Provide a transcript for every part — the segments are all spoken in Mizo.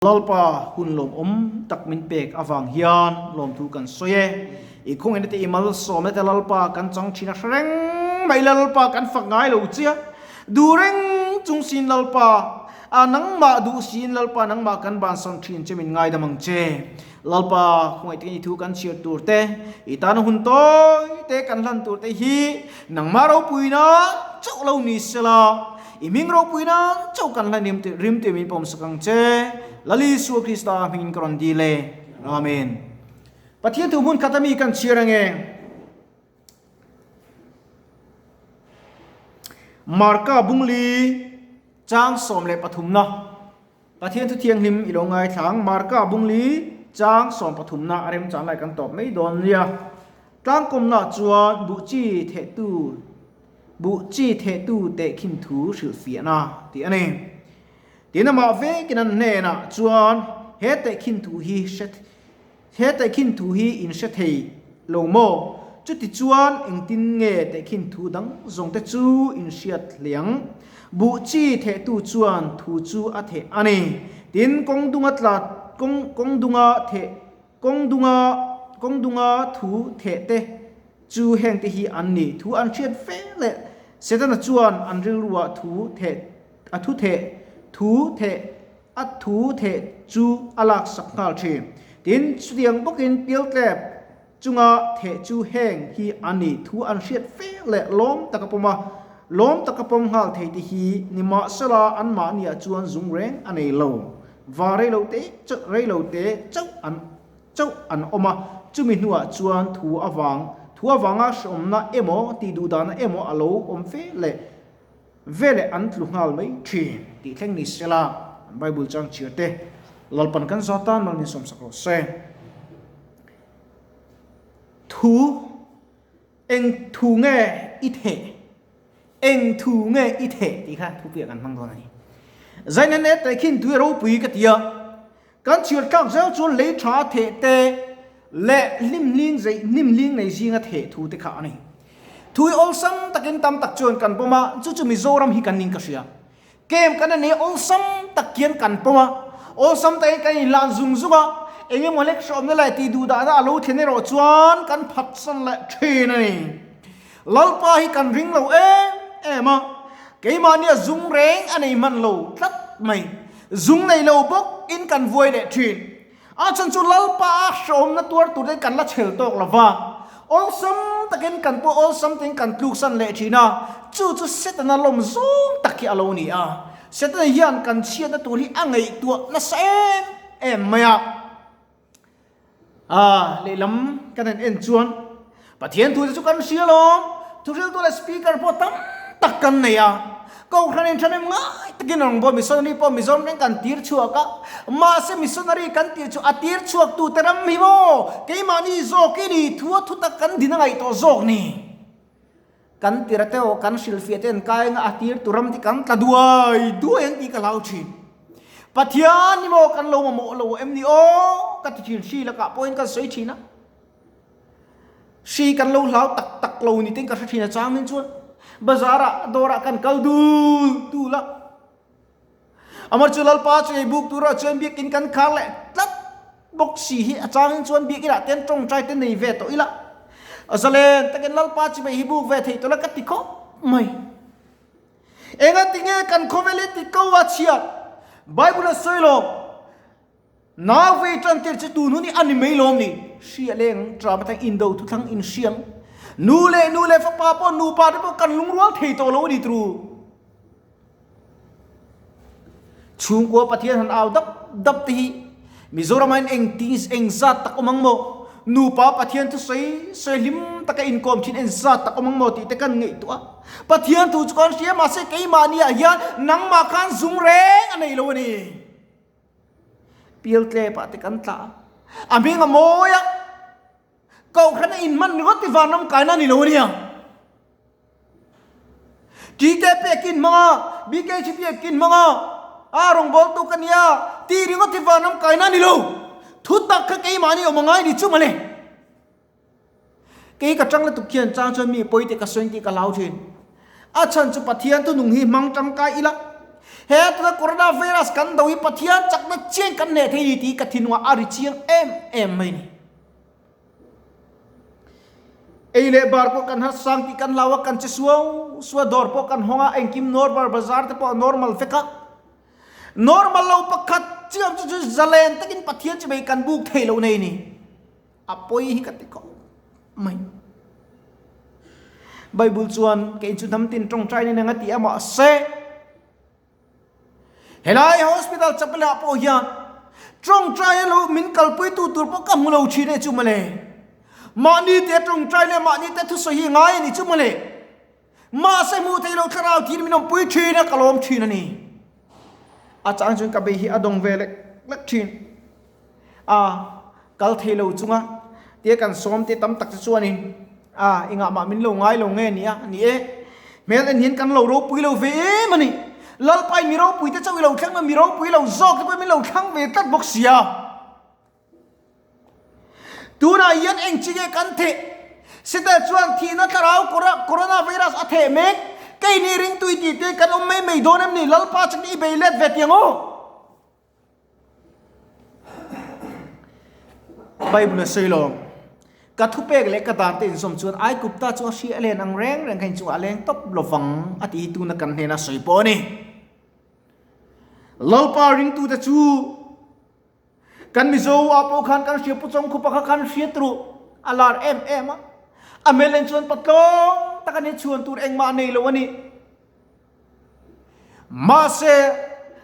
Lalpa hun lawmawm tak min pek avang hian lawmthu kan sawi e. I khawngin te i malsawmna te Lalpa kan chang thin a hre reng mai Lalpa kan fak ngai lo che a. Duh reng chung siin Lalpa a nangmah duh siin Lalpa nangmah kan bansan thin che min ngaidam ang che. Lalpa khawngaih takin i thu kan chhiar tur te, i tana hun tawi te kan hlan tur te hi nangmah ropuina chauh lo ni sela, I hming ropui nan chauh kan hla rim rim tih min pawm sak ang che. Lal Isua Krista hmingin ka rawn dil e. Amen. Pathian thu hmun khat a mi kan chhiar ange. Marka bungli chang 13 na. Pathian thu thianghlim i lo ngaithlang. Marka bungli chang 13 na a rem chan lai kan tawp mai dawn nia. Tlangkawmna chuan buh chi thehtu Buh chi thehtu tehkhin thu hrilhfiahna tih a ni. Tin amah vekin an hnenah chuan he tehkhin thu hi hre he tehkhin thu hi in hre thei lo maw? Chuti chuan engtin nge tehkhin thu dang zawngte chu in hriat hle ang? Buh chi thehtu chuan thu chu a theh a ni. Tin kawng dunga tla kawng kawng dunga theh Kawng dunga kawng dunga thu theh te chu heng te hi an ni. Thu an hriat ve leh Setana chuan an rilruah thu theh a thu theh thu theh a thu theh chu a lak sak nghal thin. Tin, chutiang bawkin pialtlep chunga theh chu heng hi an ni. Thu an hriat ve leh lawm taka pawm a, lawm taka pawm nghal thei te hi nimahsela anmahniah chuan zung reng a nei lo. Va reilo te chauh reilo te chauh an chauh an awm a, chumi hnuah chuan thu avang thu avanga hreawmna emaw tih duh dahna emaw a lo awm ve leh ve leh an tlu nghal mai thin tih thleng ni sela an Bible chang chhiar te Lalpan kan za tan mal min sawmsak rawh se. Thu Eng thu nge i theh? Eng thu nge i theh tih kha thupiah kan hmang dawn a ni. Zaina ne te khin tui ropui ka ti a, kan chhiar tlak zel chuan lei tha theh te leh hlimhling zei hnimhling nei zinga theh thu te kha a ni. Thui awlsam takin tam tak chuan kan pawm a, chu chu Mizoram hi kan ning ka hria. Kem kan a nei awlsam tak hian kan pawm a, awlsam takin kan inhlan zung zung a, eng emaw hlek hrawmna leh tih duh dahna a lo thlen erawh chuan kan phatsan leh thin a ni. Lalpa hi kan ring lo em em a, keimahnia zung reng a nei hman lo tlat mai. Zung nei lo bawk in kan vuai leh thin. A chhan chu Lalpa a hrehawmna tuar tur te kan la chhel tawk lo va, awlsam takin kan pawh awlsam tein kan tluksan leh thin a, chu chu Setana lawm zawng tak hi a lo ni a. Setana hian kan chhiatna tur hi a ngaihtuah nasa em em mai a. A lehlam kan han en chuan Pathian thute chu kan hria lawm, thuhriltu leh speaker pawh tam tak kan nei a, Kohhran in ṭhahnem ngai takin rawn baw missionary pawh Mizoram reng kan tir chhuak a, mahse missionary kan tih chu a tir chhuak tu te ram hi maw keimahni zawk i ni thu a thutak kan din a ngaih tawh zawk ni. Kan tir a te aw kan hrilhfiah te an kai anga a tir tu ram te kan tla duai duai ang tih ka hlau thin. Pathian hi maw kan lo mamawh lo em ni aw ka ti thin hri lakah pawhin kan sawi thin a. Hri kan lo hlau tak tak lo ni ten ka hre thin a changin chuan bazar ah dawr ah kan kal dul dul a. Amar chu Lalpa chu ei buk tur ah chuan biakin kan khar leh tlat bawk si hi a changin chuan biakin ah ten tawngtai te nei ve tawh ila. Zalen takin Lalpa chu mei hi buk ve thei tawh la ka ti khawp mai. Engatinge kan khawvel hi ti ko a chhiat Bible a sawi lo. Nau vei tan tir che tun hun hi a ni mai lawm ni? Hria leng ṭam atang indo thuthlang in hriang. Nu leh nu leh fapa pawh nupa te pawh kan lungrual thei tawh lo a ni tru. Chhungkua Pathian han au dap dap te hi Mizoram ah hian eng ti eng zat tak awm ang maw? Nupa Pathian thu sawi sawi hlim taka inkawm thin eng zat tak awm ang maw tih te kan ngaihtuah a. Pathian thu chu kan hria mahse keimahni ah hian nangmah khan zung reng a nei lo a ni. Pial tlep ah te kan tla a, a hming a mawi a, Kohhran a inhman ringawt hi vanram kaina a ni lo a nia. TKP a kin hmang a, BKHP a kin hmang a, a rawngbawltu ka nia tih ringawt hi vanram kaina a ni lo. Thu tak kha keimahni awm a ngai ni chu mawle. Kei ka tang lutuk khian chang chuan mi pawi te ka sawi tih ka hlau thin. A chhan chu Pathian thunung hi hmang tangkai ila. He tuna coronavirus kan do hi Pathian chakna chiang kan hneh thei ni tih ka thinlungah a ri chiang em em mai ni. Ei leh bar pawh kan har sang tih kan hlau a, kan che suau suau a, dawr pawh kan hawng a, engkim normal bazar te pawh a normal vek a. Normal lo pakhat chiam chu chu zalen takin Pathian chu mei kan buk thei lo nei ni. A pawi hi ka ti khawp mai. Bible chuan kei chu hnam tin tawngtai nen anga ti a mahse helai hospital chapel ah pawh hian tawngtai lo min kalpui tu tur pawh ka hmu lo thin e chu mawle. Mahni te tawngtai leh mahni te thusawi hi ngai a ni chu mawle. Mahse hmuh theih loh thlarau thin min awmpui thin a, ka lawm thin a ni. A chang chuan ka bei hi a dawng ve lek lek thin. A kal thei lo chunga tia kan sawm te tam tak te chuanin a engah mah min lo ngai lo nge ni a, ni e. Hmel en hian kan lo ropui lo ve em a ni. Lalpai mi ropui te chauh i lo thleng a, mi ropui lo zawk te pawh min lo thlang ve tlat bawk sia. Tunah hian eng chi nge kan theh? Sita chuan thihna thlarau coronavirus a theh mek. Keini ringtui tih te kan awm mai mai dawn em ni? Lalpa chuan i bei let ve tiang aw. Bible a sawi lo. Ka thupek leh ka dan te inzawm chuan Aigupta chu a hria a len ang reng reng kha inchungah a leng tawp lovang a ti hi tuna kan hnena sawi pawh a ni. Lalpa ringtute chu Kan Mizo ah pawh khan kan hria Pu Chawngkhupa kha kan hriat ruh a lar em em a. A hmel en chuan patlawng tak a ni, chhuan tur engmah a nei lo a ni. Mahse,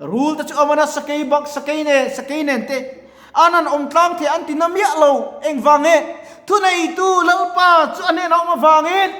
rul te chu a man a, sakei bak, sakei nen, sakei nen te an han awm tlang thei an ti na miah lo. Engvang nge? Thuneitu Lalpa chu a hnenah awm avangin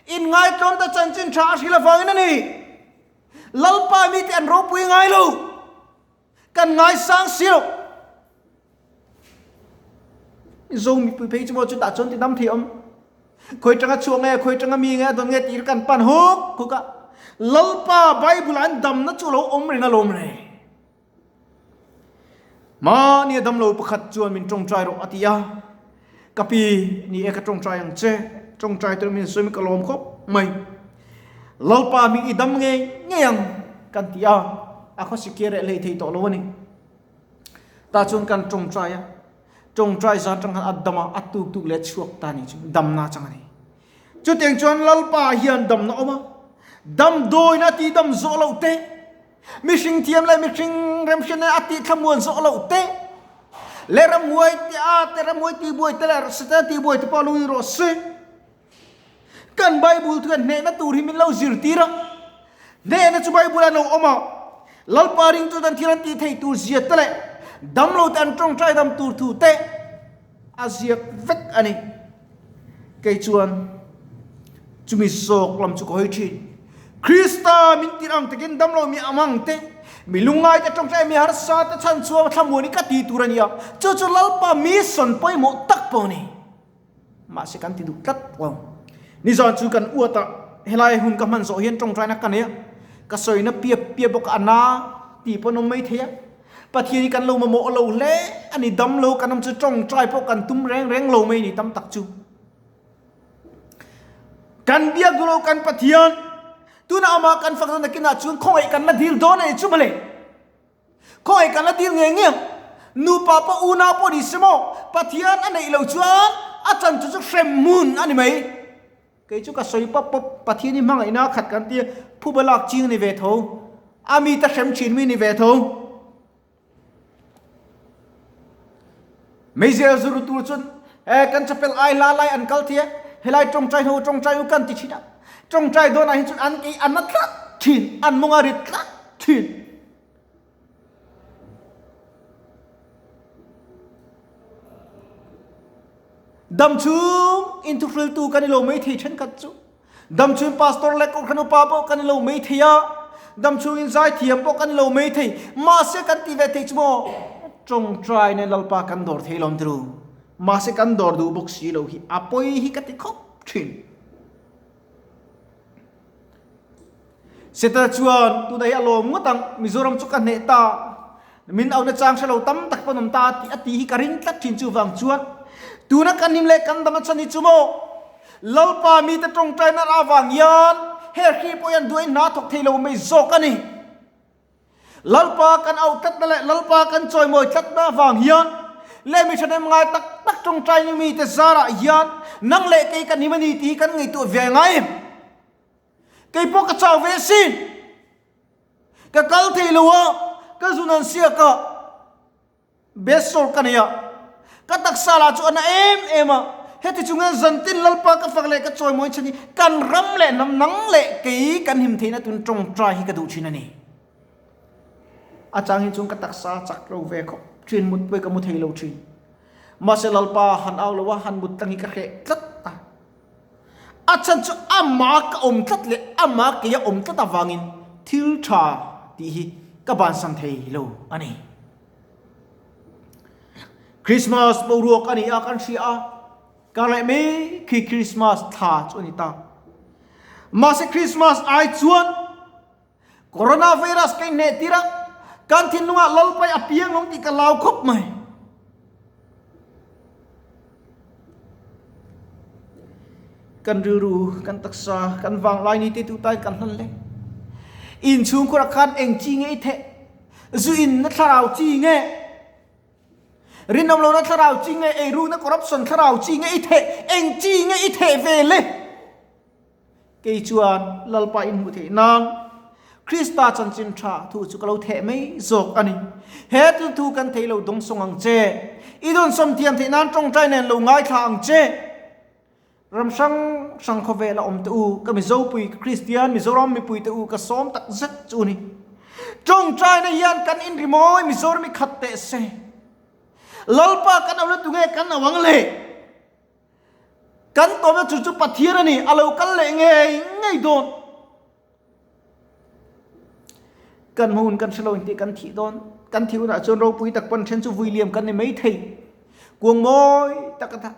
inngaitlawm ta chanchin tha a hrilh avangin a ni. Lalpa mite an ropui ngai lo. Kan ngaisang si lo. Zo mipui phei chu maw chutah chuan ti dam thei awm. Khawi tanga chhuak nge, khawi tanga mi nge, a dawn nge tih kan pan huk huk a. Lalpa Bible an damna chu lo awm reng alawm le. Mahni a damlo pakhat chuan min tawngtai rawh a ti a. Ka pi, ni e ka tawngtai ang che, tawngtai tur min sawi ka lawm khawp mai. Lalpa hming i dam ngei ngei ang kan ti a, a khawsik hi a reh hlei thei tawh lo a ni. Tah chuan kan tawngtai a, tawngtai zan tang khan a dam a, a tuk tuk leh a chhuak ta ni chu damna chang a ni. Chutiang chuan Lalpa hian damna awm a, damdawina a tihdam zawh loh te, Mihring thiam leh mihring remhriatna a tih thlamuan zawh loh te leh ramhuai te a te ramhuai tihbuai te leh Satan tihbuai te pawh a lui rawh se. Kan Bible thu hian hnehna tur hi min lo zirtir a. Hnehna chu Bible ah an lo awm a. Lalpa ringtu ten thil an tih theih tur zia te leh damlo te an tawngtai dam tur thu te a ziak vek a ni. Kei chuan chumi zawk lam chu ka hawi thin. Krista min tirh ang takin damlo mi am ang te, mi lungngai te tawngtai mi harsa te chhan chhuak thlamuan hi ka ti tur a ni a, chu chu Lalpa mission pawimawh tak pawh a ni. Mahse kan ti duh tlat lo. Nizan chu kan uat a, helai hun ka hman zawh hian tawngtaina ka nei a, ka sawina piap piap bawk a, a na tih pawh an awm mai thei a. Pathian hi kan lo mamawh lo hle a ni, dam lo kan awm chu tawngtai pawh kan tum reng reng lo mai ni tam tak chu. Kan biak duh lo kan Pathian, tunah amah kan fak dawn nakinah chuan khawngaih kan la dil dawn a ni chu mawle. Khawngaih kan la dil ngei ngei ang. Nupa pawh unau pawh ni se maw, Pathian a neih lo chuan a chan chu chu hrem hmun a ni mai. Kei chu ka sawi pawp pawp, Pathian hi hmangaihna khat kan tia, phuba lak ching a ni ve tho, a mi ta hrem thin mi a ni ve tho. Meizial zuru tur chuan eh kan chapel ai la lai an kal thei a, helai tawngtai ho tawngtai u kan ti thin a, tawngtai dawnah hi chuan an kei an na tlat thin, an mawng a rit tlat thin. Dam chung in thuhriltu kan i lo mai thei thenkhat chu. Dam chung pastor leh kohhran upa pawh kan i lo mai thei a. Dam chung in zaithiam pawh kan i lo mai thei. Mahse kan ti ve thei chu maw tawngtai nen Lalpa kan dawr thei lawm tiru. Mahse kan dawr duh bawk si lo hi a pawi hi ka ti khawp thin. Setana chuan, Tunah hi a lawm ngawt ang, Mizoram chu ka hneh ta, min auhna chang hre lo tam tak pawn awm ta tih a tih hi ka ring tlat thin chuvang chuan tuna kan hlim leh kan dam a chhan hi chu maw Lalpa mite tawngtaina avang hian he hri pawh hian duain hna thawk thei lo mai zawk a ni. Lalpa kan auh tlatna leh Lalpa kan chawimawi tlatna avang hian leh mi thahnem ngai tak tak tawngtai mite zarah hian nang leh kei kan him a ni tih hi kan ngaihtuah ve ngai em? Kei pawh ka chau ve asin. Ka kal thei lo a, ka zun an siak a, Besor ka nei a, ka taksa lah chu a na em em a, heti chung hian zantin Lalpa ka fak leh ka chawimawi chhan hi kan ram leh hnam nang leh kei kan him theihna tun tawngtai hi ka duh thin a ni. A chang hi chuan ka taksa chak lo ve khawp thin, mut pawh hi ka mu thei lo thin. Mahse Lalpa han au lo a, han mut tlang hi ka hreh tlat a. A chhan chu amah ka awm tlat leh amah kei a awm tlat avangin thil tha tih hi ka bansan thei lo a ni. Christmas boruak a ni a kan hria a, kar leh mai khi Christmas thla chu a ni ta. Mahse Christmas ai chuan Coronavirus ka inhneh tir a, kan thinlungah Lalpai a piang lo tih ka lau khawp mai. Kan rilru, kan taksa, kan vanglai ni te tu tain kan hlan le. In chhungkhur ah khan eng chi nge i theh? Zu in na thlarau chi nge? Rinawm lohna thlarau chi nge? Eirukna corruption thlarau chi nge i theh? Eng chi nge i theh ve le? Kei chuan Lalpa in hmuh theih nan Krista chanchin tha thu chu ka lo theh mai zawk a ni. He thil thu kan thei lo dawngsawng ang che. I dawnsawm thiam theih nan tawngtai nen lo ngaithla ang che. Ram hrang hrang khawvel a awm te u, ka Mizopui, ka Kristian, Mizoram mipui te u ka sawm tak zet chu ni. Tawngtaina hian kan inrimawi Mizoram i khat teh se. Lalpa kan auhna tunge kan auh ang le? Kan tawpna chu chu Pathian a ni, a lo kal leh ngei ngei dawn. Kan hmun kan hre lo in tih kan thih dawn. Kan thih hunah chuan ropui tak pawn then chu vui liam kan ni mai thei. Kuang mawi tak a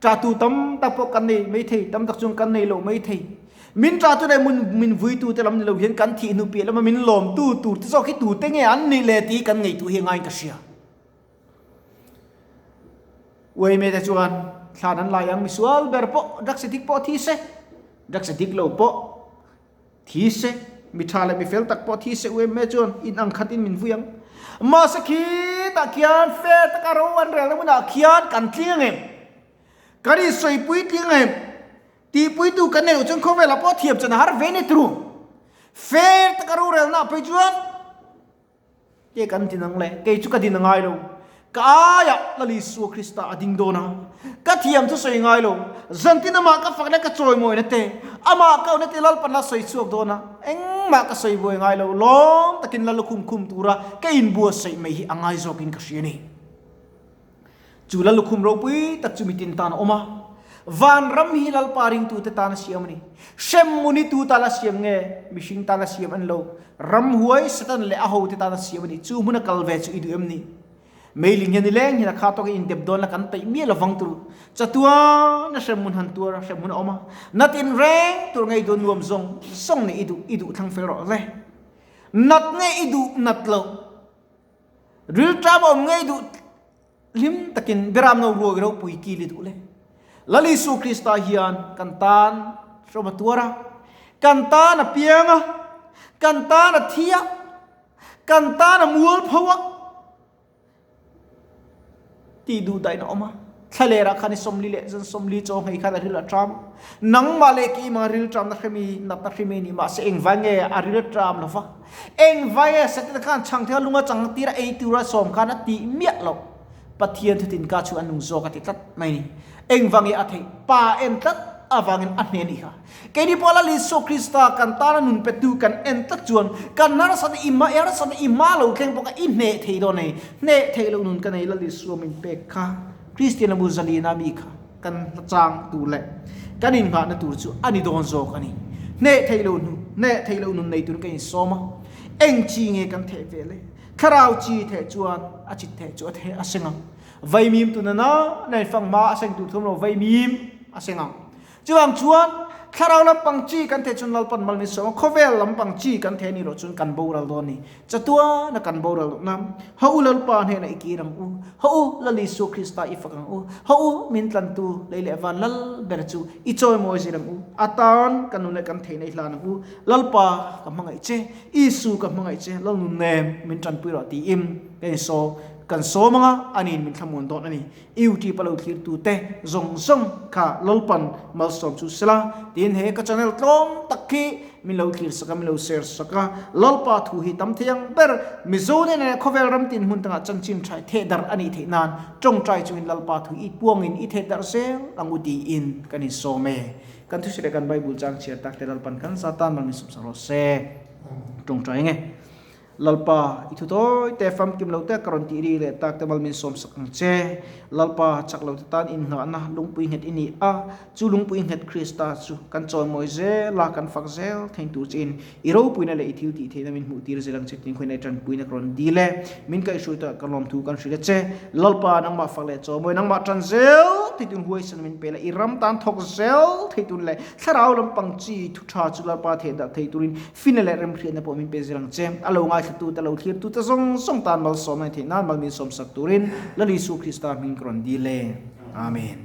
tatu tam tak pawh kan nei mai thei, tam tak chuan kan nei lo mai thei. Min tatu leh mun min vuitu te lam ni lo hian kan thih hnu piah lama min lawmtu tur te zawk hi tute nge an nih le tih kan ngaihtuah hi a ngaiin ka hria. Uaime te chuan thlan an lai ang misual ber pawh drugs addict pawh thi se, drugs addict lo pawh thi se, mi tha leh mi fel tak pawh thi se uaime chuan in ang khat in min vui ang. Mahse khitah khian fair taka ro an relna hmunah khian kan tling ang em? Kan insawi tling ang em? Tihpuitu kan neih loh chuan khawvelah pawh thiam chan a har ve ni turu. Fair taka ro relna ah phei chuan Ke kan din ang le, kei chu ka din a ngai lo. Ka aiah Lal Isua Krista a ding dawn a, ka thiam chu sawi ngai lo. Zantin amah ka fakna ka chawimawina te, amah ka awna te Lalpan la sawi chhuak dawn a, engmah ka sawi buai ngai lo. Lawm takin Lal lukhum khum tura ka inbuatsaih mai hi a ngai zawkin ka hria a ni. Chu Lal lukhum ropui tak chu mitin tan a awm a, vanram hi Lalpa ringtute tan a siam a ni. Hremhmun hi tu tan a siam nge? Mihring tan a siam a ni lo. Ramhuai, Satan leh a hote tan a siam a ni. Chu hmuna kal ve chu i duh em ni? Meiling hian nileng hian a kha tawkin indep dawn la kan peih miah lovang tur. Chatuana hremhmun han tuar a, hremhmun a awm a. Nat inreng tur ngei duh nuam zawng zawng nih i duh, i duh thlang fel rawh le. Nat nge i duh nat loh? Rilṭam a awm ngei duh hlim takin Beram no ruai ropui kil i duh le. Lal Isu Krista hian kan tan hrawm a tuar a, kan tan a piang a, kan tan a thi a, kan tan a mualpho a tih duh dahin a awm a. Thlalerah khan i 40 leh zan 40 chaw nghei khan a ril a ṭam a. Nangmah leh keimah ril ṭamna hremi, natna hremi nih mahse engvai nge a ril a ṭam lo va? Engvai nge Setana khan chhangthei a lung a chang tir a ei tura sawm khan a tih miah loh? Pathian thutin ka chu a nung zawk a ti tlat mai ni. Engvang nge a theih? Pa en tlat avangin a hne nih kha. Keini pawh Lal Isua Krista kan tana nun petu kan en tlat chuan kan harsatna i hma, i harsatna i hma lo thleng bawk a, i hneh thei dawn a ni. Hneh theih loh nun ka nei Lal Isua min pek kha Kristian a bu zalina mi kha kan hlachang tur leh kan innghahna tur chu a ni dawn zawk a ni. Hneh theih loh nun, hneh theih loh nun nei turin ka insawm a, eng chi nge kan theh ve le? Thlarau chi theh chuan a chit theh chu a theh a seng ang. Vaimim tuna na na in fanghma a seng tur thum lo vaimim a seng ang. Chuvang chuan. Thlarau lampang chi kan theh chuan Lalpan mal min sawm a, khawvel lampang chi kan theh anih loh chuan kan boral dawn a ni. Chatuana kan boral loh nan, Haw u Lalpa hnenah i kir ang u, haw u Lal Isua Krista i fak ang u, haw u min tlantu lei leh van lal ber chu i chawimawi zir ang u, a tan kan nun leh kan theihna i hlan ang u, Lalpa ka hmangaih che, Isu ka hmangaih che, Lal nun nem min tanpui rawh tiin ka insawm kan sawm ang a, aniin min thlamuan dawn a ni. YouTube a lo thlirtute zawng zawng kha Lalpan malsawm chu sela tiin he ka channel tlawm tak khi min lo thlir sak a, min lo share sak a, Lalpa thu hi tam thei ang ber Mizo nen leh khawvel ram tin hmun tangah chanchin thai thehdarh a nih theih nan tawngtai chungin Lalpa thu i puangin i thehdarh zel ang u tiin kan insawm e. Kan thusawi leh kan Bible chang chhiar tak te Lalpan kan za tan mal min sawm sak rawh se. Tawngtai nge. Lalpa, i thu tawi te famkim lo te ka rawn tih ri leh tak te mal min sawm sak ang che. Lalpa, chak lo te tan inngahna lungpui nghet i ni a, chu lungpui nghet Krista chu kan chawimawi zel a, kan fak zel thein tur chiin i ropuina leh i thil tih theihna min hmuh tir zel ang che tiin khawihnai tanpuina ka rawn dil e. Min kaihhruai tawh ka lawmthu kan hrilh a che. Lalpa, nangmah fak leh chawimawi, nangmah tan zel thei tun huaisana min pe la, i ram tan thawk zel thei tun leh thlarau lampang chi thu tha chu Lalpa theh dah thei turin Fina leh remhriatna pawh min pe zir ang che. A lo ngaithlatu te, lo thlirtu te zawng zawng tan malsawmna ni theih nan mal min sawmsak turin Lal Isu Krista hming ka rawn dil e. Amen.